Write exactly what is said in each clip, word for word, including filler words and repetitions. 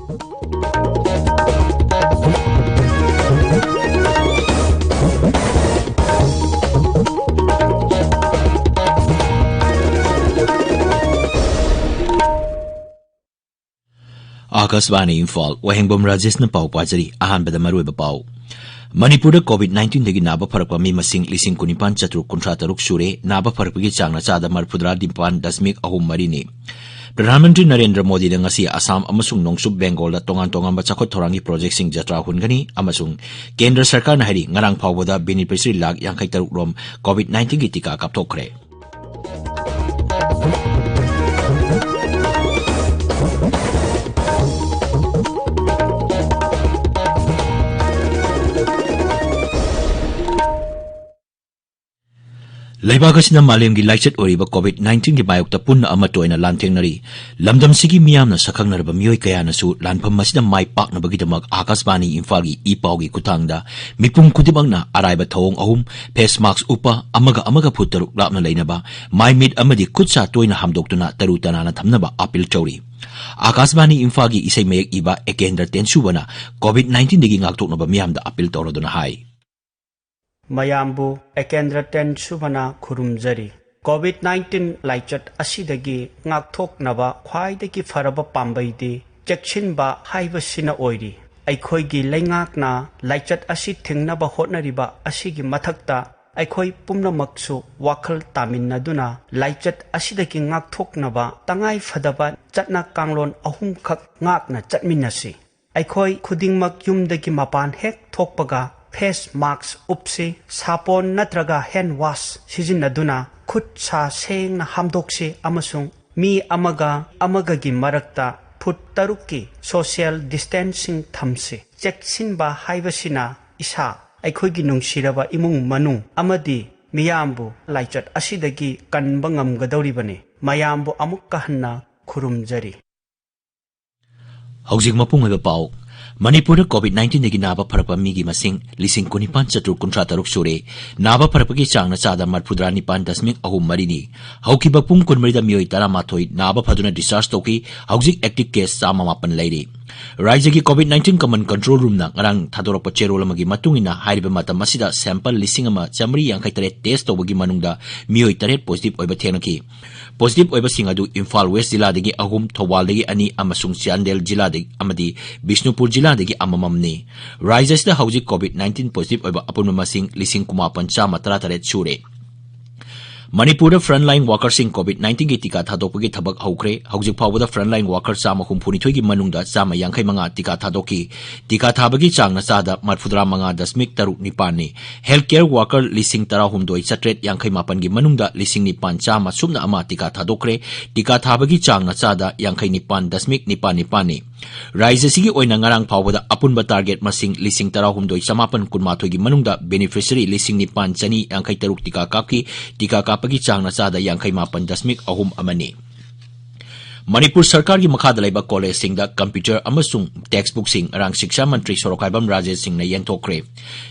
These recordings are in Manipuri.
ꯑꯥꯀꯥꯁꯕꯥꯅꯤ ꯏꯝꯐꯥꯜ, ꯋꯥꯍꯦꯡꯕꯝ ꯔꯥꯖꯦꯁꯅ ꯄꯥꯎ ꯄꯥꯖꯔꯤ꯫ ꯑꯍꯥꯟꯕꯗ ꯃꯔꯨꯑꯣꯏꯕ ꯄꯥꯎ꯫ ꯃꯅꯤꯄꯨꯔꯗ COVID nineteenꯗꯒꯤ ꯅꯥꯕ ꯐꯔꯛꯄ ꯃꯤ ꯃꯁꯤꯡ ꯂꯤꯁꯤꯡ ꯀꯨꯟꯅꯤꯄꯥꯟ ꯆꯥꯇ꯭ꯔꯨꯛ ꯀꯨꯟꯊ꯭ꯔꯥ ꯇꯔꯨꯛ ꯁꯨꯔꯦ꯫ ꯅꯥꯕ ꯐꯔꯛꯄꯒꯤ ꯆꯥꯡꯅ ꯆꯥꯗ ꯃꯔꯤꯐꯨꯇꯔꯥ ꯅꯤꯄꯥꯟ ꯗꯁꯃꯤꯛ ꯑꯍꯨꯝ ꯃꯔꯤꯅꯤ꯫ ꯄ꯭ꯔꯙꯥꯟ ꯃꯟꯇ꯭ꯔꯤ ꯅꯔꯦꯟꯗ꯭ꯔ ꯃꯣꯗꯤꯅ ꯉꯁꯤ ꯑꯁꯥꯝ ꯑꯃꯁꯨꯡ ꯅꯣꯡꯆꯨꯞ ꯕꯦꯡꯒꯣꯜꯗ ꯇꯣꯉꯥꯟ ꯇꯣꯉꯥꯟꯕ ꯆꯥꯎꯈꯠ ꯊꯧꯔꯥꯡꯒꯤ ꯄ꯭ꯔꯣꯖꯦꯛꯁꯤꯡ ꯖꯇ꯭ꯔꯥ ꯍꯨꯟꯒꯅꯤ ꯑꯃꯁꯨꯡ ꯀꯦꯟꯗ꯭ꯔ ꯁꯔꯀꯥꯔꯅ ꯍꯥꯏꯔꯤ ꯉꯔꯥꯡ ꯐꯥꯎꯕꯗ ꯕꯦꯅꯤꯐꯤꯁꯔꯤ ꯂꯥꯈ ꯌꯥꯡꯈꯩ ꯇꯔꯨꯛ ꯔꯣꯝ COVID nineteenꯒꯤ ꯇꯤꯀꯥ ꯀꯥꯞꯊꯣꯛꯈ꯭ꯔꯦ꯫ ꯂꯩꯕꯥꯛ ꯑꯁꯤꯅ ꯃꯥꯂꯦꯝꯒꯤ ꯂꯥꯏꯆꯠ ꯑꯣꯏꯔꯤꯕ COVID nineteenꯒꯤ ꯃꯥꯌꯣꯛꯇ ꯄꯨꯟꯅ ꯑꯃꯠꯇ ꯑꯣꯏꯅ ꯂꯥꯟꯊꯦꯡꯅꯔꯤ꯫ ꯂꯝꯗꯝꯁꯤꯒꯤ ꯃꯤꯌꯥꯝꯅ ꯁꯛꯈꯪꯅꯔꯕ ꯃꯤꯑꯣꯏ ꯀꯌꯥꯅꯁꯨ ꯂꯥꯟꯐꯝ ꯑꯁꯤꯗ ꯃꯥꯏ ꯄꯥꯛꯅꯕꯒꯤꯗꯃꯛ ꯑꯥꯀꯥꯁꯕꯥꯅꯤ ꯏꯝꯐꯥꯜꯒꯤ ꯏ ꯄꯥꯎꯒꯤ ꯈꯨꯠꯊꯥꯡꯗ ꯃꯤꯄꯨꯝ ꯈꯨꯗꯤꯡꯃꯛꯅ ꯑꯔꯥꯏꯕ ꯊꯧꯑꯣꯡ ꯑꯍꯨꯝ, ꯐꯦꯁ ꯃꯥꯛꯁ ꯎꯞꯄ, ꯑꯃꯒ ꯑꯃꯒ ꯐꯨꯠ ꯇꯔꯨꯛ ꯂꯥꯞꯅ ꯂꯩꯅꯕ, ꯃꯥꯏ ꯃꯤꯠ ꯑꯃꯗꯤ ꯈꯨꯠ ꯁꯥ ꯇꯣꯏꯅ ꯍꯥꯝꯗꯣꯛꯇꯨꯅ ꯇꯔꯨ ꯇꯅꯥꯟꯅ ꯊꯝꯅꯕ ꯑꯥꯄꯤꯜ ꯇꯧꯔꯤ꯫ ꯑꯥꯀꯥꯁꯕꯥꯅꯤ ꯏꯝꯐꯥꯜꯒꯤ ꯏꯁꯩ ꯃꯌꯦꯛ ꯏꯕ ꯑꯦꯀꯦꯟꯗ꯭ꯔ ꯇꯦꯟꯁꯨꯕꯅ COVID nineteenꯗꯒꯤ ꯉꯥꯛꯊꯣꯛꯅꯕ ꯃꯤꯌꯥꯝꯗ ꯑꯥꯄꯤꯜ ꯇꯧꯔꯗꯨꯅ ꯍꯥꯏ꯫ ꯃꯌꯥꯝꯕꯨ ꯑꯦꯀꯦꯟꯗ꯭ꯔ ꯇꯦꯟꯁꯨꯕꯅ ꯈꯨꯔꯨꯝꯖꯔꯤ꯫ COVID nineteen ꯂꯥꯏꯆꯠ ꯑꯁꯤꯗꯒꯤ ꯉꯥꯛꯊꯣꯛꯅꯕ ꯈ꯭ꯋꯥꯏꯗꯒꯤ ꯐꯔꯕ ꯄꯥꯝꯕꯩꯗꯤ ꯆꯦꯛꯁꯤꯟꯕ ꯍꯥꯏꯕꯁꯤꯅ ꯑꯣꯏꯔꯤ꯫ ꯑꯩꯈꯣꯏꯒꯤ ꯂꯩꯉꯥꯛꯅ ꯂꯥꯏꯆꯠ ꯑꯁꯤ ꯊꯤꯡꯅꯕ ꯍꯣꯠꯅꯔꯤꯕ ꯑꯁꯤꯒꯤ ꯃꯊꯛꯇ ꯑꯩꯈꯣꯏ ꯄꯨꯝꯅꯃꯛꯁꯨ ꯋꯥꯈꯜ ꯇꯥꯃꯤꯟꯅꯗꯨꯅ ꯂꯥꯏꯆꯠ ꯑꯁꯤꯗꯒꯤ ꯉꯥꯛꯊꯣꯛꯅꯕ ꯇꯉꯥꯏ ꯐꯗꯕ ꯆꯠꯅ ꯀꯥꯡꯂꯣꯟ ꯑꯍꯨꯝꯈꯛ ꯉꯥꯛꯅ ꯆꯠꯃꯤꯟꯅꯁꯤ꯫ ꯑꯩꯈꯣꯏ ꯈꯨꯗꯤꯡꯃꯛ ꯌꯨꯝꯗꯒꯤ ꯃꯄꯥꯟ ꯍꯦꯛ ꯊꯣꯛꯄꯒ ꯐꯦꯁ ꯃꯥꯛꯁ ꯎꯞꯁꯤ, ꯁꯥꯄꯣꯟ ꯅꯠꯇ꯭ꯔꯒ ꯍꯦꯟ ꯋꯥꯁ ꯁꯤꯖꯤꯟꯅꯗꯨꯅ ꯈꯨꯠ ꯁꯥ ꯁꯦꯡꯅ ꯍꯥꯝꯗꯣꯛꯁꯤ ꯑꯃꯁꯨꯡ ꯃꯤ ꯑꯃꯒ ꯑꯃꯒꯒꯤ ꯃꯔꯛꯇ ꯐꯨꯠ ꯇꯔꯨꯛꯀꯤ ꯁꯣꯁꯤꯌꯦꯜ ꯗꯤꯁꯇꯦꯟꯁꯤꯡ ꯊꯝꯁꯤ꯫ ꯆꯦꯛꯁꯤꯟꯕ ꯍꯥꯏꯕꯁꯤꯅ ꯏꯁꯥ, ꯑꯩꯈꯣꯏꯒꯤ ꯅꯨꯡꯁꯤꯔꯕ ꯏꯃꯨꯡ ꯃꯅꯨꯡ ꯑꯃꯗꯤ ꯃꯤꯌꯥꯝꯕꯨ ꯂꯥꯏꯆꯠ ꯑꯁꯤꯗꯒꯤ ꯀꯟꯕ ꯉꯝꯒꯗꯧꯔꯤꯕꯅꯤ꯫ ꯃꯌꯥꯝꯕꯨ ꯑꯃꯨꯛꯀ ꯍꯟꯅ ꯈꯨꯔꯨꯝꯖꯔꯤ꯫ ꯍꯧꯖꯤꯛ ꯃꯄꯨꯡ ꯑꯣꯏꯕ ꯄꯥꯎ꯫ ꯃꯅꯤꯄꯨꯔꯗ COVID nineteenꯗꯒꯤ ꯅꯥꯕ ꯐꯔꯛꯄ ꯃꯤꯒꯤ ꯃꯁꯤꯡ ꯂꯤꯁꯤꯡ ꯀꯨꯟꯅꯤꯄꯥꯟ ꯆꯥꯇ꯭ꯔꯨꯛ ꯀꯨꯟꯊ꯭ꯔꯥ ꯇꯔꯨꯛ ꯁꯨꯔꯦ꯫ ꯅꯥꯕ ꯐꯔꯛꯄꯒꯤ ꯆꯥꯡꯅ ꯆꯥꯗ ꯃꯔꯤꯐꯨꯇꯔꯥ ꯅꯤꯄꯥꯟ ꯗꯁꯃꯤꯛ ꯑꯍꯨꯝ ꯃꯔꯤꯅꯤ꯫ ꯍꯧꯈꯤꯕ ꯄꯨꯡ ꯀꯨꯟꯃꯔꯤꯗ ꯃꯤꯑꯣꯏ ꯇꯔꯥꯃꯥꯊꯣꯏ ꯅꯥꯕ ꯐꯗꯨꯅ discharge ꯇꯧꯈꯤ꯫ ꯍꯧꯖꯤꯛ active case ꯆꯥꯝꯃ ꯃꯥꯄꯟ ꯂꯩꯔꯤ꯫ ꯔꯥꯖ꯭ꯌꯒꯤ COVID nineteen Command Control Roomꯅ ꯉꯔꯥꯡ ꯊꯥꯗꯣꯔꯛꯄ ꯆꯦꯔꯣꯜ ꯑꯃꯒꯤ ꯃꯇꯨꯡ ꯏꯟꯅ, ꯍꯥꯏꯔꯤꯕ ꯃꯇꯝ ꯑꯁꯤꯗ sample ꯂꯤꯁꯤꯡ ꯑꯃ ꯆꯥꯃꯔꯤ ꯌꯥꯡꯈꯩ ꯇꯔꯦꯠ test ꯇꯧꯕꯒꯤ ꯃꯅꯨꯡꯗ ꯃꯤꯑꯣꯏ ꯇꯔꯦꯠ positive ꯑꯣꯏꯕ ꯊꯦꯡꯅꯈꯤ꯫ Positive ꯑꯣꯏꯕꯁꯤꯡ ꯑꯗꯨ ꯏꯝꯐꯥꯜ West ꯖꯤꯂꯥꯗꯒꯤ ꯑꯍꯨꯝ, ꯊꯧꯕꯥꯜꯗꯒꯤ ꯑꯅꯤ ꯑꯃꯁꯨꯡ ꯆꯥꯟꯗꯦꯜ ꯖꯤꯂꯥꯗꯒꯤ ꯑꯃꯗꯤ ꯕꯤꯁꯅꯨꯄꯨꯔ ꯖꯤꯂꯥꯗꯒꯤ ꯑꯃꯃꯝꯅꯤ꯫ ꯔꯥꯖ꯭ꯌ ꯑꯁꯤꯗ ꯍꯧꯖꯤꯛ COVID nineteen positive ꯑꯣꯏꯕ ꯑꯄꯨꯟꯕ ꯃꯁꯤꯡ ꯂꯤꯁꯤꯡ ꯀꯨꯟꯃꯥꯄꯟ ꯆꯥꯝꯃ ꯇꯔꯥꯇꯔꯦꯠ ꯁꯨꯔꯦ꯫ ꯃꯅꯤꯄꯨꯔꯗ frontline workerꯁꯤꯡ COVID nineteenꯒꯤ ꯇꯤꯀꯥ ꯊꯥꯗꯣꯛꯄꯒꯤ ꯊꯕꯛ ꯍꯧꯈ꯭ꯔꯦ꯫ ꯍꯧꯖꯤꯛ ꯐꯥꯎꯕꯗ frontline worker ꯆꯥꯝꯃ ꯍꯨꯝꯐꯨꯅꯤꯊꯣꯏꯒꯤ ꯃꯅꯨꯡꯗ ꯆꯥꯝꯃ ꯌꯥꯡꯈꯩ ꯃꯉꯥ ꯇꯤꯀꯥ ꯊꯥꯗꯣꯛꯈꯤ꯫ ꯇꯤꯀꯥ ꯊꯥꯕꯒꯤ ꯆꯥꯡꯅ ꯆꯥꯗ ꯃꯔꯤꯐꯨꯇꯔꯥ ꯃꯉꯥ ꯗꯁꯃꯤꯛ ꯇꯔꯨꯛ ꯅꯤꯄꯥꯟꯅꯤ꯫ Health care worker ꯂꯤꯁꯤꯡ ꯇꯔꯥꯍꯨꯝꯗꯣꯏ ꯆꯥꯇ꯭ꯔꯦꯠ ꯌꯥꯡꯈꯩ ꯃꯥꯄꯟꯒꯤ ꯃꯅꯨꯡꯗ ꯂꯤꯁꯤꯡ ꯅꯤꯄꯥꯟ ꯆꯥꯝꯃ ꯁꯨꯞꯅ ꯑꯃ ꯇꯤꯀꯥ ꯊꯥꯗꯣꯛꯈ꯭ꯔꯦ꯫ ꯇꯤꯀꯥ ꯊꯥꯕꯒꯤ ꯆꯥꯡꯅ ꯆꯥꯗ ꯌꯥꯡꯈꯩ ꯅꯤꯄꯥꯟ ꯗꯁꯃꯤꯛ ꯅꯤꯄꯥꯟ ꯅꯤꯄꯥꯟꯅꯤ꯫ ꯔꯥꯖ꯭ꯌ ꯑꯁꯤꯒꯤ ꯑꯣꯏꯅ ꯉꯔꯥꯡ ꯐꯥꯎꯕꯗ ꯑꯄꯨꯟꯕ target ꯃꯁꯤꯡ ꯂꯤꯁꯤꯡ ꯇꯔꯥꯍꯨꯝꯗꯣꯏ ꯆꯥꯃꯥꯄꯟ ꯀꯨꯟꯃꯥꯊꯣꯏꯒꯤ ꯃꯅꯨꯡꯗ beneficiary ꯂꯤꯁꯤꯡ ꯅꯤꯄꯥꯟ ꯆꯅꯤ ꯌꯥꯡꯈꯩ ꯇꯔꯨꯛ ꯇꯤꯀꯥ ꯀꯥꯞꯈꯤ꯫ ꯇꯤꯀꯥ ꯀꯥꯞꯄꯒꯤ ꯆꯥꯡꯅ ꯆꯥꯗ ꯌꯥꯡꯈꯩ ꯃꯥꯄꯟ ꯗꯁꯃꯤꯛ ꯑꯍꯨꯝ ꯑꯃꯅꯤ꯫ ꯃꯅꯤꯄꯨꯔ ꯁꯔꯀꯥꯔꯒꯤ ꯃꯈꯥꯗ ꯂꯩꯕ collegeꯁꯤꯡꯗ computer ꯑꯃꯁꯨꯡ textbookꯁꯤꯡ ꯉꯔꯥꯡ ꯁꯤꯛꯁꯥ ꯃꯟꯇ꯭ꯔꯤ ꯁꯣꯔꯣꯛꯈꯥꯏꯕꯝ ꯔꯥꯖꯦꯁ ꯁꯤꯡꯅ ꯌꯦꯟꯊꯣꯛꯈ꯭ꯔꯦ꯫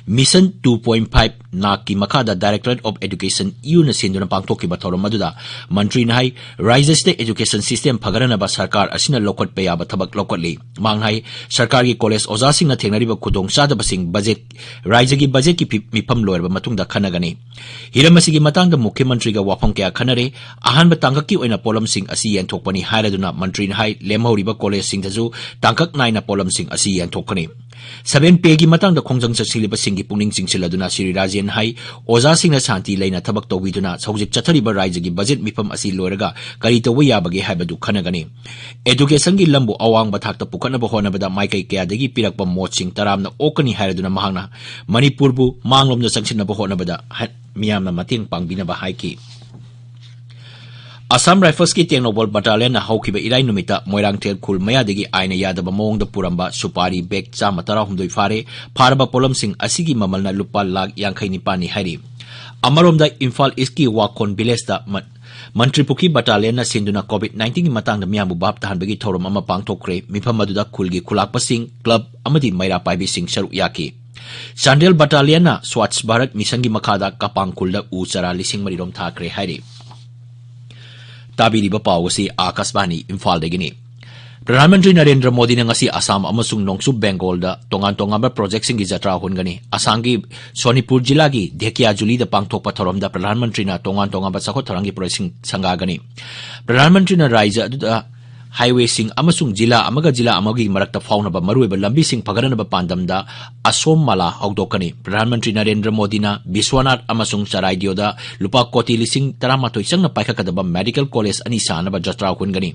Mission two point five ꯅꯥꯛꯀꯤ ꯃꯈꯥꯗ Directorate of Education ꯌꯨꯅ ꯁꯤꯟꯗꯨꯅ ꯄꯥꯡꯊꯣꯛꯈꯤꯕ ꯊꯧꯔꯝ ꯑꯗꯨꯗ ꯃꯟꯇ꯭ꯔꯤꯅ ꯍꯥꯏ, ꯔꯥꯖ꯭ꯌꯁꯤꯗ education system ꯐꯒꯠꯍꯟꯅꯕ ꯁꯔꯀꯥꯔ ꯑꯁꯤꯅ ꯂꯧꯈꯠꯄ ꯌꯥꯕ ꯊꯕꯛ ꯂꯧꯈꯠꯂꯤ꯫ ꯃꯍꯥꯛꯅ ꯍꯥꯏ, ꯁꯔꯀꯥꯔꯒꯤ college ꯑꯣꯖꯥꯁꯤꯡꯅ ꯊꯦꯡꯅꯔꯤꯕ ꯈꯨꯗꯣꯡꯆꯥꯗꯕꯁꯤꯡ budget, ꯔꯥꯖ꯭ꯌꯒꯤ budgetꯀꯤ ꯐꯤ-, ꯃꯤꯐꯝ ꯂꯣꯏꯔꯕ ꯃꯇꯨꯡꯗ ꯈꯟꯅꯒꯅꯤ꯫ ꯍꯤꯔꯝ ꯑꯁꯤꯒꯤ ꯃꯇꯥꯡꯗ ꯃꯨꯈ꯭ꯌ ꯃꯟꯇ꯭ꯔꯤꯒ ꯋꯥꯐꯝ ꯀꯌꯥ ꯈꯟꯅꯔꯦ꯫ ꯑꯍꯥꯟꯕ ꯇꯥꯡꯀꯛꯀꯤ ꯑꯣꯏꯅ ꯄꯣꯠꯂꯝꯁꯤꯡ ꯑꯁꯤ ꯌꯦꯟꯊꯣꯛꯄꯅꯤ ꯍꯥꯏꯔꯗꯨꯅ ꯃꯟꯇ꯭ꯔꯤꯅ ꯍꯥꯏ, ꯂꯦꯝꯍꯧꯔꯤꯕ collegeꯁꯤꯡꯗꯁꯨ ꯇꯥꯡꯀꯛ ꯅꯥꯏꯅ ꯄꯣꯠꯂꯝꯁꯤꯡ ꯑꯁꯤ ꯌꯦꯟꯊꯣꯛꯀꯅꯤ꯫ Seven payꯒꯤ ꯃꯇꯥꯡꯗ ꯈꯣꯡꯖꯪ ꯆꯪꯁꯤꯜꯂꯤꯕꯁꯤꯡꯒꯤ ꯄꯨꯛꯅꯤꯡ ꯆꯤꯡꯁꯤꯜꯂꯗꯨꯅ ꯁ꯭ꯔꯤ ꯔꯥꯖꯦꯟ ꯍꯥꯏ, ꯑꯣꯖꯥꯁꯤꯡꯅ ꯁꯥꯟꯇꯤ ꯂꯩꯅ ꯊꯕꯛ ꯇꯧꯕꯤꯗꯨꯅ ꯍꯧꯖꯤꯛ ꯆꯠꯊꯔꯤꯕ ꯔꯥꯖ꯭ꯌꯒꯤ budget ꯃꯤꯐꯝ ꯑꯁꯤ ꯂꯣꯏꯔꯒ ꯀꯔꯤ ꯇꯧꯕ ꯌꯥꯕꯒꯦ ꯍꯥꯏꯕꯗꯨ ꯈꯟꯅꯒꯅꯤ꯫ Educationꯒꯤ ꯂꯝꯕꯨ ꯑꯋꯥꯡꯕ ꯊꯥꯛꯇ ꯄꯨꯈꯠꯅꯕ ꯍꯣꯠꯅꯕꯗ ꯃꯥꯏꯀꯩ ꯀꯌꯥꯗꯒꯤ ꯄꯤꯔꯛꯄ ꯃꯣꯠꯁꯤꯡ ꯇꯔꯥꯝꯅ ꯑꯣꯛꯀꯅꯤ ꯍꯥꯏꯔꯗꯨꯅ ꯃꯍꯥꯛꯅ ꯃꯅꯤꯄꯨꯔꯕꯨ ꯃꯥꯡꯂꯣꯝꯗ ꯆꯪꯁꯤꯟꯅꯕ ꯍꯣꯠꯅꯕꯗ ꯍ-, ꯃꯤꯌꯥꯝꯅ ꯃꯇꯦꯡ ꯄꯥꯡꯕꯤꯅꯕ ꯍꯥꯏꯈꯤ꯫ Assam Riflesꯀꯤ ꯇꯦꯡꯅꯧꯄꯜ battalionꯅ ꯍꯧꯈꯤꯕ ꯏꯔꯥꯏ ꯅꯨꯃꯤꯠꯇ ꯃꯣꯏꯔꯥꯡꯊꯦꯜ ꯈꯨꯜ ꯃꯌꯥꯗꯒꯤ ꯑꯥꯏꯟꯅ ꯌꯥꯗꯕ ꯃꯑꯣꯡꯗ ꯄꯨꯔꯝꯕ ꯁꯨꯄꯥꯔꯤ bag ꯆꯥꯝꯃ ꯇꯔꯥꯍꯨꯝꯗꯣꯏ ꯐꯥꯔꯦ꯫ ꯐꯥꯔꯕ ꯄꯣꯠꯂꯝꯁꯤꯡ ꯑꯁꯤꯒꯤ ꯃꯃꯜꯅ ꯂꯨꯄꯥ ꯂꯥꯈ ꯌꯥꯡꯈꯩ ꯅꯤꯄꯥꯟꯅꯤ ꯍꯥꯏꯔꯤ꯫ ꯑꯃꯔꯣꯝꯗ ꯏꯝꯐꯥꯜ Eastꯀꯤ ꯋꯥꯈꯣꯟ villageꯇ ꯃ-, ꯃꯟꯇ꯭ꯔꯤꯄꯨꯈ꯭ꯔꯤ battalionꯅ ꯁꯤꯟꯗꯨꯅ COVID nineteenꯒꯤ ꯃꯇꯥꯡꯗ ꯃꯤꯌꯥꯝꯕꯨ ꯚꯥꯞ ꯇꯥꯍꯟꯕꯒꯤ ꯊꯧꯔꯝ ꯑꯃ ꯄꯥꯡꯊꯣꯛꯈ꯭ꯔꯦ꯫ ꯃꯤꯐꯝ ꯑꯗꯨꯗ ꯈꯨꯜꯒꯤ ꯈꯨꯂꯥꯛꯄꯁꯤꯡ, club ꯑꯃꯗꯤ ꯃꯩꯔꯥ ꯄꯥꯏꯕꯤꯁꯤꯡ ꯁꯔꯨꯛ ꯌꯥꯈꯤ꯫ ꯆꯥꯟꯗꯦꯜ battalionꯅ Swachh Bharat Missionꯒꯤ ꯃꯈꯥꯗ ꯀꯄꯥꯡ ꯈꯨꯜꯗ ꯎ ꯆꯥꯔꯥ ꯂꯤꯁꯤꯡ ꯃꯔꯤ ꯔꯣꯝ ꯊꯥꯈ꯭ꯔꯦ ꯍꯥꯏꯔꯤ꯫ ꯇꯥꯕꯤꯔꯤꯕ ꯄꯥꯎ ꯑꯁꯤ ꯑꯥꯀꯥꯁꯕꯥꯅꯤ ꯏꯝꯐꯥꯜꯗꯒꯤꯅꯤ꯫ ꯄ꯭ꯔꯙꯥꯟ ꯃꯟꯇ꯭ꯔꯤ ꯅꯔꯦꯟꯗ꯭ꯔ ꯃꯣꯗꯤꯅ ꯉꯁꯤ ꯑꯁꯥꯝ ꯑꯃꯁꯨꯡ ꯅꯣꯡꯆꯨꯞ ꯕꯦꯡꯒꯣꯜꯗ ꯇꯣꯉꯥꯟ ꯇꯣꯉꯥꯟꯕ ꯄ꯭ꯔꯣꯖꯦꯛꯁꯤꯡꯒꯤ ꯖꯇ꯭ꯔꯥ ꯍꯨꯟꯒꯅꯤ꯫ ꯑꯁꯥꯝꯒꯤ ꯁꯣꯅꯤꯄꯨꯔ ꯖꯤꯂꯥꯒꯤ ꯙꯦꯀꯤꯌꯥꯖꯨꯂꯤꯗ ꯄꯥꯡꯊꯣꯛꯄ ꯊꯧꯔꯝꯗ ꯄ꯭ꯔꯙꯥꯟ ꯃꯟꯇ꯭ꯔꯤꯅ ꯇꯣꯉꯥꯟ ꯇꯣꯉꯥꯟꯕ ꯆꯥꯎꯈꯠ ꯊꯧꯔꯥꯡꯒꯤ ꯄ꯭ꯔꯣꯖꯦꯛꯁꯤꯡ ꯁꯪꯒꯥꯒꯅꯤ꯫ ꯄ꯭ꯔꯙꯥꯟ ꯃꯟꯇ꯭ꯔꯤꯅ ꯔꯥꯖ꯭ꯌ ꯑꯗꯨꯗ ꯍꯥꯏꯋꯦꯁꯤꯡ ꯑꯃꯁꯨꯡ ꯖꯤꯂꯥ ꯑꯃꯒ ꯖꯤꯂꯥ ꯑꯃꯒꯤ ꯃꯔꯛꯇ ꯐꯥꯎꯅꯕ ꯃꯔꯨꯑꯣꯏꯕ ꯂꯝꯕꯤꯁꯤꯡ ꯐꯒꯠꯅꯅꯕ ꯄꯥꯟꯗꯝꯗ ꯑꯁꯣꯝ ꯃꯥꯂꯥ ꯍꯧꯗꯣꯛꯀꯅꯤ꯫ ꯄ꯭ꯔꯙꯥꯟ ꯃꯟꯇ꯭ꯔꯤ ꯅꯔꯦꯟꯗ꯭ꯔ ꯃꯣꯗꯤꯅ ꯕꯤꯁ꯭ꯋꯅꯥꯊ ꯑꯃꯁꯨꯡ ꯆꯔꯥꯏꯗꯤꯌꯣꯗ ꯂꯨꯄꯥ ꯀꯣꯇꯤ ꯂꯤꯁꯤꯡ ꯇꯔꯥꯃꯥꯊꯣꯏ ꯆꯪꯅ ꯄꯥꯏꯈꯠꯀꯗꯕ ꯃꯦꯗꯤꯀꯦꯜ ꯀꯣꯂꯦꯖ ꯑꯅꯤ ꯁꯥꯅꯕ ꯖꯇ꯭ꯔꯥ ꯍꯨꯟꯒꯅꯤ꯫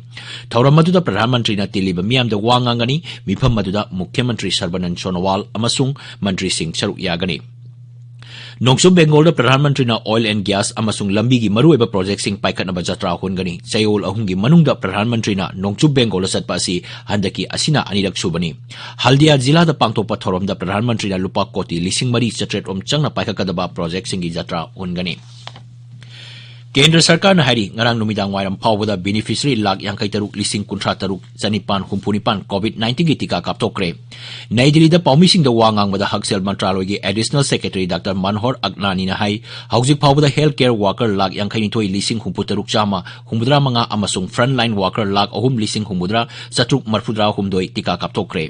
ꯊꯧꯔꯝ ꯑꯗꯨꯗ ꯄ꯭ꯔꯙꯥꯟ ꯃꯟꯇ꯭ꯔꯤꯅ ꯇꯤꯜꯂꯤꯕ ꯃꯤꯌꯥꯝꯗ ꯋꯥ ꯉꯥꯡꯒꯅꯤ꯫ ꯃꯤꯐꯝ ꯑꯗꯨꯗ ꯃꯨꯈ꯭ꯌ ꯃꯟꯇ꯭ꯔꯤ ꯁꯔꯕꯥꯅꯟꯗ ꯁꯣꯅꯣꯋꯥꯜ ꯑꯃꯁꯨꯡ ꯃꯟꯇ꯭ꯔꯤꯁꯤꯡ ꯁꯔꯨꯛ ꯌꯥꯒꯅꯤ꯫ ꯅꯣꯡꯆꯨꯞ ꯕꯦꯡꯒꯣꯜꯗ ꯄ꯭ꯔꯙꯥꯟ ꯃꯟꯇ꯭ꯔꯤꯅ oil and gas ꯑꯃꯁꯨꯡ ꯂꯝꯕꯤꯒꯤ ꯃꯔꯨꯑꯣꯏꯕ ꯄ꯭ꯔꯣꯖꯦꯛꯁꯤꯡ ꯄꯥꯏꯈꯠꯅꯕ ꯖꯇ꯭ꯔꯥ ꯍꯨꯟꯒꯅꯤ꯫ ꯆꯌꯣꯜ ꯑꯍꯨꯝꯒꯤ ꯃꯅꯨꯡꯗ ꯄ꯭ꯔꯙꯥꯟ ꯃꯟꯇ꯭ꯔꯤꯅ ꯅꯣꯡꯆꯨꯞ ꯕꯦꯡꯒꯣꯜꯗ ꯆꯠꯄ ꯑꯁꯤ ꯍꯟꯗꯛꯀꯤ ꯑꯁꯤꯅ ꯑꯅꯤꯔꯛ ꯁꯨꯕꯅꯤ꯫ ꯍꯜꯗꯤꯌꯥ ꯖꯤꯂꯥꯗ ꯄꯥꯡꯊꯣꯛꯄ ꯊꯧꯔꯝꯗ ꯄ꯭ꯔꯙꯥꯟ ꯃꯟꯇ꯭ꯔꯤꯅ ꯂꯨꯄꯥ ꯀꯣꯇꯤ ꯂꯤꯁꯤꯡ ꯃꯔꯤ ꯆꯥꯇ꯭ꯔꯦꯠ ꯔꯣꯝ ꯆꯪꯅ ꯄꯥꯏꯈꯠꯀꯗꯕ ꯄ꯭ꯔꯣꯖꯦꯛꯁꯤꯡꯒꯤ ꯖꯇ꯭ꯔꯥ ꯍꯨꯟꯒꯅꯤ꯫ ꯀꯦꯟꯗ꯭ꯔ ꯁꯔꯀꯥꯔꯅ ꯍꯥꯏꯔꯤ, ꯉꯔꯥꯡ ꯅꯨꯃꯤꯗꯥꯡ ꯋꯥꯏꯔꯝ ꯐꯥꯎꯕꯗ ꯕꯦꯅꯤꯐꯤꯁꯔꯤ ꯂꯥꯈ ꯌꯥꯡꯈꯩ ꯇꯔꯨꯛ ꯂꯤꯁꯤꯡ ꯀꯨꯟꯊ꯭ꯔꯥ ꯇꯔꯨꯛ ꯆꯅꯤꯄꯥꯟ ꯍꯨꯝꯐꯨ ꯅꯤꯄꯥꯟ COVID nineteenꯒꯤ ꯇꯤꯀꯥ ꯀꯥꯞꯊꯣꯛꯈ꯭ꯔꯦ꯫ ꯅꯩ ꯗꯤꯜꯂꯤꯗ ꯄꯥꯎꯃꯤꯁꯤꯡꯗ ꯋꯥ ꯉꯥꯡꯕꯗ ꯍꯛꯁꯦꯜ ꯃꯟꯇ꯭ꯔꯥꯂꯣꯏꯒꯤ additional secretary ꯗꯥꯛꯇꯔ ꯃꯅꯣꯍꯔ ꯑꯒꯅꯥꯅꯤꯅ ꯍꯥꯏ, ꯍꯧꯖꯤꯛ ꯐꯥꯎꯕꯗ health care worker ꯂꯥꯈ ꯌꯥꯡꯈꯩ ꯅꯤꯊꯣꯏ ꯂꯤꯁꯤꯡ ꯍꯨꯝꯐꯨ ꯇꯔꯨꯛ ꯆꯥꯝꯃ ꯍꯨꯝꯐꯨꯇꯔꯥ ꯃꯉꯥ ꯑꯃꯁꯨꯡ frontline worker ꯂꯥꯈ ꯑꯍꯨꯝ ꯂꯤꯁꯤꯡ ꯍꯨꯝꯐꯨꯇꯔꯥ ꯆꯥꯇ꯭ꯔꯨꯛ ꯃꯔꯤꯐꯨꯇꯔꯥ ꯍꯨꯝꯗꯣꯏ ꯇꯤꯀꯥ ꯀꯥꯞꯊꯣꯛꯈ꯭ꯔꯦ꯫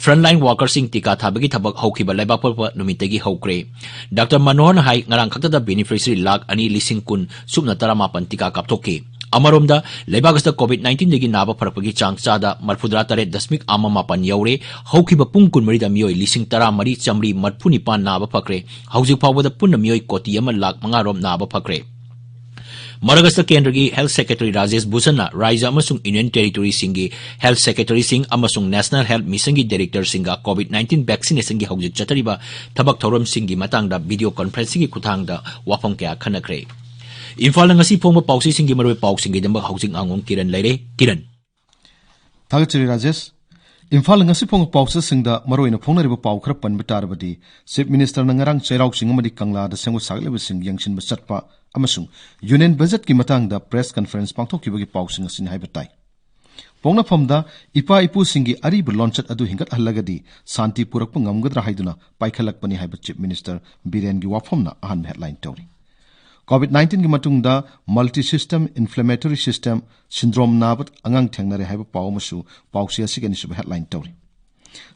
Frontline workerꯁꯤꯡ ꯇꯤꯀꯥ ꯊꯥꯕꯒꯤ ꯊꯕꯛ ꯍꯧꯈꯤꯕ ꯂꯩꯕꯥꯛꯄꯣꯛꯄ ꯅꯨꯃꯤꯠꯇꯒꯤ ꯍꯧꯈ꯭ꯔꯦ꯫ ꯗꯥꯛꯇꯔ ꯃꯅꯣꯍꯔꯅ ꯍꯥꯏ, ꯉꯔꯥꯡ ꯈꯛꯇꯗ ꯕꯦꯅꯤꯐꯤꯁꯔꯤ ꯂꯥꯈ ꯑꯅꯤ ꯂꯤꯁꯤꯡ ꯀꯨꯟ ꯁꯨꯞꯅ ꯇꯔꯥꯃꯥꯄꯟ ꯇꯤꯀꯥ ꯀꯥꯞꯊꯣꯛꯈꯤ꯫ ꯑꯃꯔꯣꯝꯗ, ꯂꯩꯕꯥꯛ ꯑꯁꯤꯗ COVID nineteenꯗꯒꯤ ꯅꯥꯕ ꯐꯔꯛꯄꯒꯤ ꯆꯥꯡ ꯆꯥꯗ ꯃꯔꯤꯐꯨꯇꯔꯥ ꯇꯔꯦꯠ ꯗꯁꯃꯤꯛ ꯑꯃ ꯃꯥꯄꯟ ꯌꯧꯔꯦ꯫ ꯍꯧꯈꯤꯕ ꯄꯨꯡ ꯀꯨꯟꯃꯔꯤꯗ ꯃꯤꯑꯣꯏ ꯂꯤꯁꯤꯡ ꯇꯔꯥꯃꯔꯤ ꯆꯥꯃꯔꯤ ꯃꯔꯤꯐꯨ ꯅꯤꯄꯥꯟ ꯅꯥꯕ ꯐꯈ꯭ꯔꯦ꯫ ꯍꯧꯖꯤꯛ ꯐꯥꯎꯕꯗ ꯄꯨꯟꯅ ꯃꯤꯑꯣꯏ ꯀꯣꯇꯤ ꯑꯃ ꯂꯥꯈ ꯃꯉꯥ ꯔꯣꯝ ꯅꯥꯕ ꯐꯈ꯭ꯔꯦ꯫ ꯃꯔꯛ ꯑꯁꯤꯗ, ꯀꯦꯟꯗ꯭ꯔꯒꯤ health secretary ꯔꯥꯖꯦꯁ ꯚꯨꯁꯟꯅ ꯔꯥꯖ꯭ꯌ ꯑꯃꯁꯨꯡ union territoryꯁꯤꯡꯒꯤ health secretaryꯁꯤꯡ ꯑꯃꯁꯨꯡ National Health Missionꯒꯤ directorꯁꯤꯡꯒ COVID nineteen vaccinationꯒꯤ ꯍꯧꯖꯤꯛ ꯆꯠꯊꯔꯤꯕ ꯊꯕꯛ ꯊꯧꯔꯝꯁꯤꯡꯒꯤ ꯃꯇꯥꯡꯗ video conferencingꯒꯤ ꯈꯨꯠꯊꯥꯡꯗ ꯋꯥꯐꯝ ꯀꯌꯥ ꯈꯟꯅꯈ꯭ꯔꯦ꯫ ꯏꯝꯐꯥꯜꯗ ꯉꯁꯤ ꯐꯣꯡꯕ ꯄꯥꯎꯆꯦꯁꯤꯡꯒꯤ ꯃꯔꯨꯑꯣꯏꯕ ꯄꯥꯎꯁꯤꯡꯒꯤꯗꯃꯛ ꯍꯧꯖꯤꯛ ꯉꯥꯉꯣꯝ ꯀꯤꯔꯟ ꯂꯩꯔꯦ꯫ ꯀꯤꯔꯟ꯫ ꯊꯥꯒꯠꯆꯔꯤ ꯔꯥꯖꯦꯁ꯫ ꯏꯝꯐꯥꯜ ꯉꯁꯤ ꯐꯣꯡꯕ ꯄꯥꯎꯆꯦꯁꯤꯡꯗ ꯃꯔꯨꯑꯣꯏꯅ ꯐꯣꯡꯅꯔꯤꯕ ꯄꯥꯎ ꯈꯔ ꯄꯟꯕ ꯇꯥꯔꯕꯗꯤ, Chief Ministerꯅ ꯉꯔꯥꯡ ꯆꯩꯔꯥꯎ ꯆꯤꯡ ꯑꯃꯗꯤ ꯀꯪꯂꯥꯗ ꯁꯦꯝꯒꯠ ꯁꯥꯒꯠꯂꯤꯕꯁꯤꯡ ꯌꯦꯡꯁꯤꯟꯕ ꯆꯠꯄ ꯑꯃꯁꯨꯡ Union Budgetꯀꯤ ꯃꯇꯥꯡꯗ press conference ꯄꯥꯡꯊꯣꯛꯈꯤꯕꯒꯤ ꯄꯥꯎꯁꯤꯡ ꯑꯁꯤꯅꯤ ꯍꯥꯏꯕ ꯇꯥꯏ꯫ ꯄꯣꯛꯅꯐꯝꯗ ꯏꯄꯥ ꯏꯄꯨꯁꯤꯡꯒꯤ ꯑꯔꯤꯕ ꯂꯣꯟꯆꯠ ꯑꯗꯨ ꯍꯤꯡꯒꯠꯍꯜꯂꯒꯗꯤ ꯁꯥꯟꯇꯤ ꯄꯨꯔꯛꯄ ꯉꯝꯒꯗ꯭ꯔꯥ ꯍꯥꯏꯗꯨꯅ ꯄꯥꯏꯈꯠꯂꯛꯄꯅꯤ ꯍꯥꯏꯕ Chief Minister ꯕꯤꯔꯦꯟꯒꯤ ꯋꯥꯐꯝꯅ ꯑꯍꯥꯟꯕ headline ꯇꯧꯔꯤ꯫ COVID nineteen ꯒꯤ ꯃꯇꯨꯡꯗ multi system inflammatory system syndrome ꯅꯥꯕ ꯑꯉꯥꯡ ꯊꯦꯡꯅꯔꯦ ꯍꯥꯏꯕ ꯄꯥꯎ ꯑꯃꯁꯨ ꯄꯥꯎꯆꯦ ꯑꯁꯤꯒꯤ ꯑꯅꯤꯁꯨꯕ headline ꯇꯧꯔꯤ꯫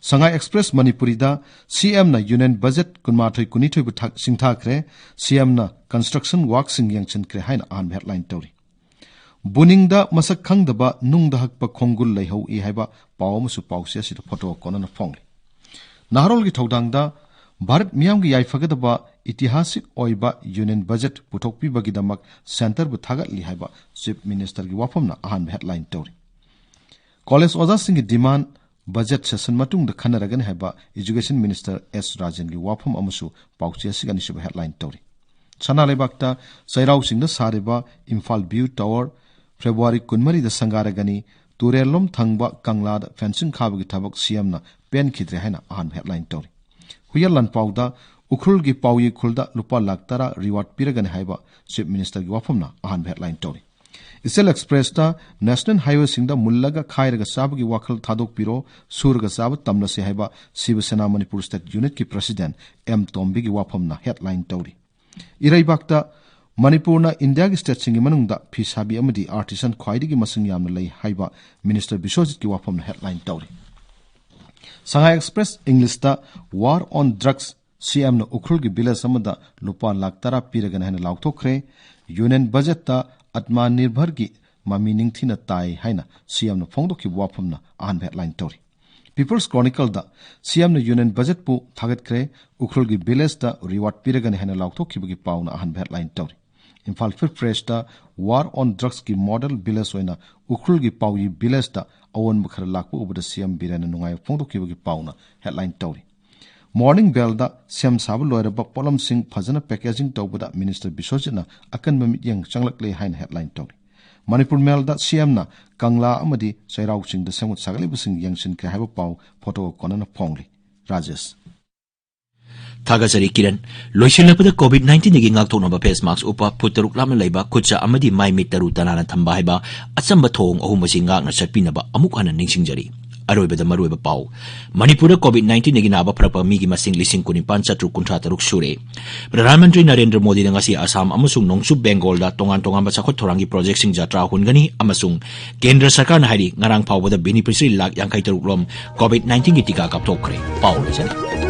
ꯁꯉꯥꯏ ꯑꯦꯛꯁꯄ꯭ꯔꯦꯁ ꯃꯅꯤꯄꯨꯔꯤꯗ CMꯅ Union Budget ꯀꯨꯟꯃꯥꯊꯣꯏ ꯀꯨꯟꯅꯤꯊꯣꯏꯕꯨ ꯊꯥ-, ꯁꯤꯡꯊꯥꯈ꯭ꯔꯦ, CMꯅ construction workꯁꯤꯡ ꯌꯦꯡꯁꯤꯟꯈ꯭ꯔꯦ ꯍꯥꯏꯅ ꯑꯍꯥꯟꯕ headline ꯇꯧꯔꯤ꯫ ꯕꯨꯅꯤꯡꯗ ꯃꯁꯛ ꯈꯪꯗꯕ ꯅꯨꯡꯗ ꯍꯛꯄ ꯈꯣꯡꯒꯨꯜ ꯂꯩꯍꯧꯏ ꯍꯥꯏꯕ ꯄꯥꯎ ꯑꯃꯁꯨ ꯄꯥꯎꯆꯦ ꯑꯁꯤꯗ ꯐꯣꯇꯣ ꯀꯣꯟꯅꯅ ꯐꯣꯡꯂꯤ꯫ ꯅꯍꯥꯔꯣꯜꯒꯤ ꯊꯧꯗꯥꯡꯗ ꯚꯥꯔꯠ ꯃꯤꯌꯥꯝꯒꯤ ꯌꯥꯏꯐꯒꯗꯕ ꯏꯇꯤꯍꯥꯁꯤꯛ ꯑꯣꯏꯕ Union Budget ꯄꯨꯊꯣꯛꯄꯤꯕꯒꯤꯗꯃꯛ centreꯕꯨ ꯊꯥꯒꯠꯂꯤ ꯍꯥꯏꯕ Chief Ministerꯒꯤ ꯋꯥꯐꯝꯅ ꯑꯍꯥꯟꯕ headline ꯇꯧꯔꯤ꯫ ꯀꯣꯂꯦꯖ ꯑꯣꯖꯥꯁꯤꯡꯒꯤ demand budget session ꯃꯇꯨꯡꯗ ꯈꯟꯅꯔꯒꯅꯤ ꯍꯥꯏꯕ Education Minister S ꯔꯥꯖꯦꯟꯒꯤ ꯋꯥꯐꯝ ꯑꯃꯁꯨ ꯄꯥꯎꯆꯦ ꯑꯁꯤꯒꯤ ꯑꯅꯤꯁꯨꯕ headline ꯇꯧꯔꯤ꯫ ꯁꯅꯥ ꯂꯩꯕꯥꯛꯇ ꯆꯩꯔꯥꯎ ꯆꯤꯡꯗ ꯁꯥꯔꯤꯕ ꯏꯝꯐꯥꯜ View Tower February ꯀꯨꯟꯃꯔꯤꯗ ꯁꯪꯒꯥꯔꯒꯅꯤ, ꯇꯨꯔꯦꯜꯂꯣꯝ ꯊꯪꯕ ꯀꯪꯂꯥꯗ fencing ꯈꯥꯕꯒꯤ ꯊꯕꯛ CMꯅ ꯄꯦꯟꯈꯤꯗ꯭ꯔꯦ ꯍꯥꯏꯅ ꯑꯍꯥꯟꯕ headline ꯇꯧꯔꯤ꯫ ꯍꯨꯌꯦꯜ ꯂꯥꯟꯄꯥꯎꯗ ꯎꯈ꯭ꯔꯨꯜꯒꯤ ꯄꯥꯎꯌꯤ ꯈꯨꯜꯗ ꯂꯨꯄꯥ ꯂꯥꯈ ꯇꯔꯥ reward ꯄꯤꯔꯒꯅꯤ ꯍꯥꯏꯕ Chief Ministerꯒꯤ ꯋꯥꯐꯝꯅ ꯑꯍꯥꯟꯕ headline ꯇꯧꯔꯤ꯫ ꯏꯆꯦꯜ ꯑꯦꯛꯁꯄ꯭ꯔꯦꯁꯇ National Highwayꯁꯤꯡꯗ ꯃꯨꯜꯂꯒ ꯈꯥꯏꯔꯒ ꯆꯥꯕꯒꯤ ꯋꯥꯈꯜ ꯊꯥꯗꯣꯛꯄꯤꯔꯣ, ꯁꯨꯔꯒ ꯆꯥꯕ ꯇꯝꯂꯁꯤ ꯍꯥꯏꯕ ꯁꯤꯕ ꯁꯦꯅꯥ ꯃꯅꯤꯄꯨꯔ State Unitꯀꯤ President ꯑꯦꯝ ꯇꯣꯝꯕꯤꯒꯤ ꯋꯥꯐꯝꯅ headline ꯇꯧꯔꯤ꯫ ꯏꯔꯩꯕꯥꯛꯇ ꯃꯅꯤꯄꯨꯔꯅ ꯏꯟꯗꯤꯌꯥꯒꯤ stateꯁꯤꯡꯒꯤ ꯃꯅꯨꯡꯗ ꯐꯤꯁꯥꯕꯤ ꯑꯃꯗꯤ artisan ꯈ꯭ꯋꯥꯏꯗꯒꯤ ꯃꯁꯤꯡ ꯌꯥꯝꯅ ꯂꯩ ꯍꯥꯏꯕ Minister ꯕꯤꯁ꯭ꯋꯖꯤꯠꯀꯤ ꯋꯥꯐꯝꯅ headline ꯇꯧꯔꯤ꯫ ꯁꯉꯥꯏ ꯑꯦꯛꯁꯄ꯭ꯔꯦꯁ ꯏꯪꯂꯤꯁꯇ War on Drugs, CMꯅ ꯎꯈ꯭ꯔꯨꯜꯒꯤ village ꯑꯃꯗ ꯂꯨꯄꯥ ꯂꯥꯈ ꯇꯔꯥ ꯄꯤꯔꯒꯅꯤ ꯍꯥꯏꯅ ꯂꯥꯎꯊꯣꯛꯈ꯭ꯔꯦ꯫ Union Budgetꯇ Atmanirbharꯒꯤ ꯃꯃꯤ ꯅꯤꯡꯊꯤꯅ ꯇꯥꯏ ꯍꯥꯏꯅ CMꯅ ꯐꯣꯡꯗꯣꯛꯈꯤꯕ ꯋꯥꯐꯝꯅ ꯑꯍꯥꯟꯕ headline ꯇꯧꯔꯤ꯫ People's Chronicleꯗ CMꯅ Union Budgetꯄꯨ ꯊꯥꯒꯠꯈ꯭ꯔꯦ, ꯎꯈ꯭ꯔꯨꯜꯒꯤ villageꯇ reward ꯄꯤꯔꯒꯅꯤ ꯍꯥꯏꯅ ꯂꯥꯎꯊꯣꯛꯈꯤꯕꯒꯤ ꯄꯥꯎꯅ ꯑꯍꯥꯟꯕ headline ꯇꯧꯔꯤ꯫ Imphal Free Pressꯇ War on Drugsꯀꯤ model village ꯑꯣꯏꯅ ꯎꯈ꯭ꯔꯨꯜꯒꯤ ꯄꯥꯎꯌꯤ villageꯇ ꯑꯑꯣꯟꯕ ꯈꯔ ꯂꯥꯛꯄ ꯎꯕꯗ CM ꯕꯤꯔꯦꯟꯅ ꯅꯨꯡꯉꯥꯏꯕ ꯐꯣꯡꯗꯣꯛꯈꯤꯕꯒꯤ ꯄꯥꯎꯅ headline ꯇꯧꯔꯤ꯫ Morning Bellꯗ ꯁꯦꯝ ꯁꯥꯕ ꯂꯣꯏꯔꯕ ꯄꯣꯠꯂꯝꯁꯤꯡ ꯐꯖꯅ packaging ꯇꯧꯕꯗ Minister ꯕꯤꯁ꯭ꯋꯖꯤꯠꯅ ꯑꯀꯟꯕ ꯃꯤꯠꯌꯦꯡ ꯆꯪꯂꯛꯂꯦ ꯍꯥꯏꯅ headline ꯇꯧꯔꯤ꯫ ꯃꯅꯤꯄꯨꯔ ꯃꯦꯜꯗ CMꯅ ꯀꯪꯂꯥ ꯑꯃꯗꯤ ꯆꯩꯔꯥꯎ ꯆꯤꯡꯗ ꯁꯦꯝꯒꯠ ꯁꯥꯒꯠꯂꯤꯕꯁꯤꯡ ꯌꯦꯡꯁꯤꯟꯈ꯭ꯔꯦ ꯍꯥꯏꯕ ꯄꯥꯎ ꯐꯣꯇꯣꯒ ꯀꯣꯟꯅꯅ ꯐꯣꯡꯂꯤ꯫ ꯔꯥꯖꯦꯁ꯫ ꯊꯥꯒꯠꯆꯔꯤ ꯀꯤꯔꯟ꯫ ꯂꯣꯏꯁꯤꯜꯂꯛꯄꯗ COVID nineteenꯗꯒꯤ ꯉꯥꯛꯊꯣꯛꯅꯕ face mask ꯎꯞꯄ, ꯐꯨꯠ ꯇꯔꯨꯛ ꯂꯥꯞꯅ ꯂꯩꯕ, ꯈꯨꯠ ꯁꯥ ꯑꯃꯗꯤ ꯃꯥꯏ ꯃꯤꯠ ꯇꯔꯨ ꯇꯅꯥꯟꯅ ꯊꯝꯕ ꯍꯥꯏꯕ ꯑꯆꯝꯕ ꯊꯧꯑꯣꯡ ꯑꯍꯨꯝ ꯑꯁꯤ ꯉꯥꯛꯅ ꯆꯠꯄꯤꯅꯕ ꯑꯃꯨꯛ ꯍꯟꯅ ꯅꯤꯡꯁꯤꯡꯖꯔꯤ꯫ ꯑꯔꯣꯏꯕꯗ ꯃꯔꯨꯑꯣꯏꯕ ꯄꯥꯎ꯫ ꯃꯅꯤꯄꯨꯔꯗ COVID nineteenꯗꯒꯤ ꯅꯥꯕ ꯐꯔꯛꯄ ꯃꯤꯒꯤ ꯃꯁꯤꯡ ꯂꯤꯁꯤꯡ ꯀꯨꯟꯅꯤꯄꯥꯟ ꯆꯥꯇ꯭ꯔꯨꯛ ꯀꯨꯟꯊ꯭ꯔꯥ ꯇꯔꯨꯛ ꯁꯨꯔꯦ꯫ ꯄ꯭ꯔꯙꯥꯟ ꯃꯟꯇ꯭ꯔꯤ ꯅꯔꯦꯟꯗ꯭ꯔ ꯃꯣꯗꯤꯅ ꯉꯁꯤ ꯑꯁꯥꯝ ꯑꯃꯁꯨꯡ ꯅꯣꯡꯆꯨꯞ ꯕꯦꯡꯒꯣꯜꯗ ꯇꯣꯉꯥꯟ ꯇꯣꯉꯥꯟꯕ ꯆꯥꯎꯈꯠ ꯊꯧꯔꯥꯡꯒꯤ ꯄ꯭ꯔꯣꯖꯦꯛꯁꯤꯡ ꯖꯇ꯭ꯔꯥ ꯍꯨꯟꯒꯅꯤ ꯑꯃꯁꯨꯡ ꯀꯦꯟꯗ꯭ꯔ ꯁꯔꯀꯥꯔꯅ ꯍꯥꯏꯔꯤ ꯉꯔꯥꯡ ꯐꯥꯎꯕꯗ ꯕꯦꯅꯤꯐꯤꯁꯔꯤ ꯂꯥꯈ ꯌꯥꯡꯈꯩ ꯇꯔꯨꯛ ꯂꯣꯝ COVID nineteenꯒꯤ ꯇꯤꯀꯥ ꯀꯥꯞꯊꯣꯛꯈ꯭ꯔꯦ꯫ ꯄꯥꯎ ꯂꯣꯏꯁꯤꯜꯂꯦ꯫